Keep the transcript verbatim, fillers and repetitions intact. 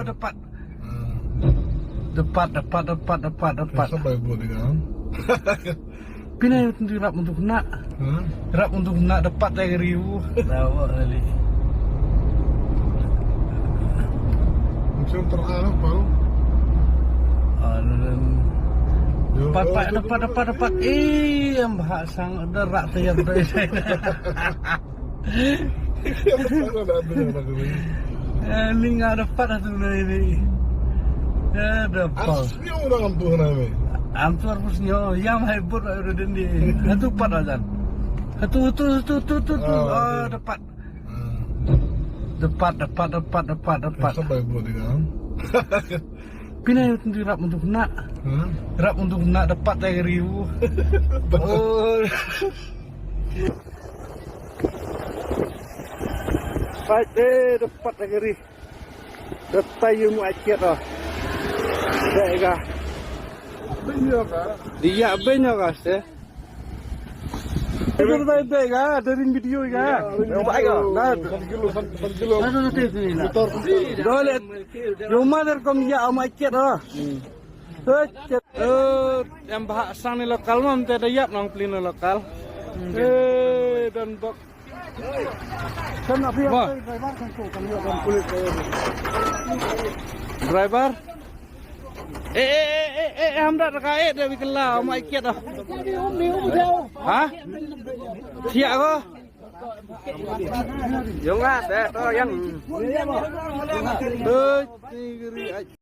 Dapat. Dapat, dapat, dapat, dapat, dapat. Sa bai bud ïa ka. Pynai tu rap untuk na. Rap untuk na dapat ïa ka riu. Tawa kali. Macam terang apa? Dapat, dapat, dapat, dapat. Eh, em bahak sang da rak tayar da. Eh, ni nga dapat atu na ini. Eh, dapat. Arphew sngew dang am tu na me. Am tu arphew sngew. Ïa mai bud ïa u dindi. Atu pat ajan. Atu, atu, atu, atu, atu, atu. Ah, dapat. Dapat, dapat, dapat, dapat, dapat. Sa bai bud ïa ka. Pynai tu rap untuk na. Rap untuk na dapat ïa ka riu. Oh. Pat, eh, dapat ïa ka riu. Dapat ïa u ma kiat ah. Dei ka. Dia benya ka se. Bai bai ka, dari video ka. Bai ka. Dole. Yo mother kom ïa u ma kiat ah. Eh, em bahak sang ni local mam te da ïap nang plin local. Eh, dan bok. Kan na phi driver kan tu kan ïa kan pulit. Driver. Eh, eh, eh, eh, eh, hamda ka eh da wikla mai kiat ah. Ha? Siap ko? Yung ah, to yang. Eh, tigri ai.